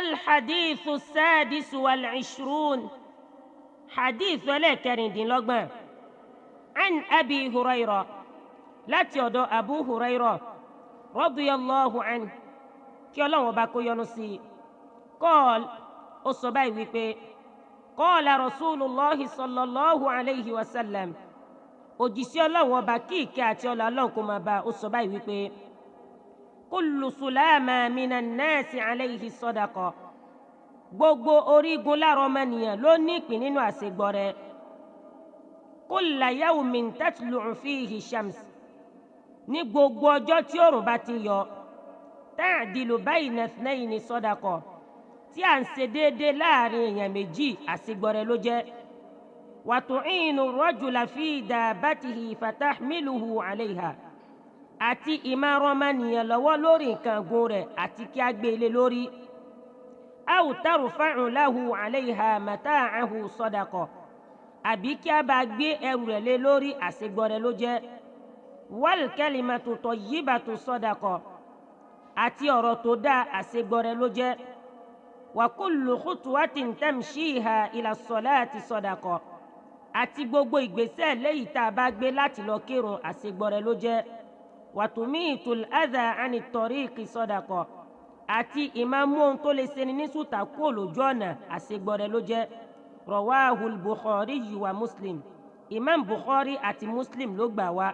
Alhadithu sadisu wal-ishrun, hadith ẹlẹ́kẹrìndínlọ́gbọ̀n. An Abi Hurayra, láti ọ̀dọ̀ Abu Hurayra radiyallahu anhu, kí Ọlọ́run ọba kó yọ́nú sí i. Kọ́ọ̀l, ó sọ báyìí wípé kọ́ọ̀lá Rasulullahi sallallahu alayhi wa sallam, òjìṣẹ́ Ọlọ́run ọba kí ìkẹ́ àti ọlá Ọlọ́run kó máa bá, ó sọ báyìí wípé kullu sulama minan nasi alayhi sadaqa, gbogbo orígun lára ọmọnìyàn ló ní ìpín nínú àṣegbọrẹ. Kulla yawmin tatlu'u fihi shams, ní gbogbo ọjọ́ tí òòrùn bá ti yọ, ta'dilu bayna ithnayni sadaqa, tí à ń ṣe déédéé láàrin èèyàn méjì, àṣegbọrẹ ló jẹ́. Wa tu'inu rajula fi dabbatihi fatahmiluhu alayha, àti ìmọ̀ràn ọmọnìyàn lọ́wọ́ lórí nǹkan ọ̀gùn rẹ̀ àti kí á gbé e lé lórí. Aw tarfa'u lahu alayha mata'ahu sadaqa, àbí kí a bá gbé ẹrù rẹ̀ lé lórí, àṣegbọrẹ ló jẹ́. Wal kalimatu tayyibatu sadaqa, àti ọ̀rọ̀ tó dáa, àṣegbọrẹ ló jẹ́. Wa kullu khutwatin tamshiha ila salati sadaqa, àti gbogbo ìgbésẹ̀ léyìí tá a bá gbé láti lọ kírun, àṣegbọrẹ ló jẹ́. Wa tumitul adha ani tariqi sadaqa, àti ìmáàmú ohun tó lè ṣeni ní sùtà kúrò lójú ọ̀nà, àṣegbọrẹ ló jẹ́. Rawahul Bukhari wa Muslim, Imam Bukhari àti Muslim ló gbà wá.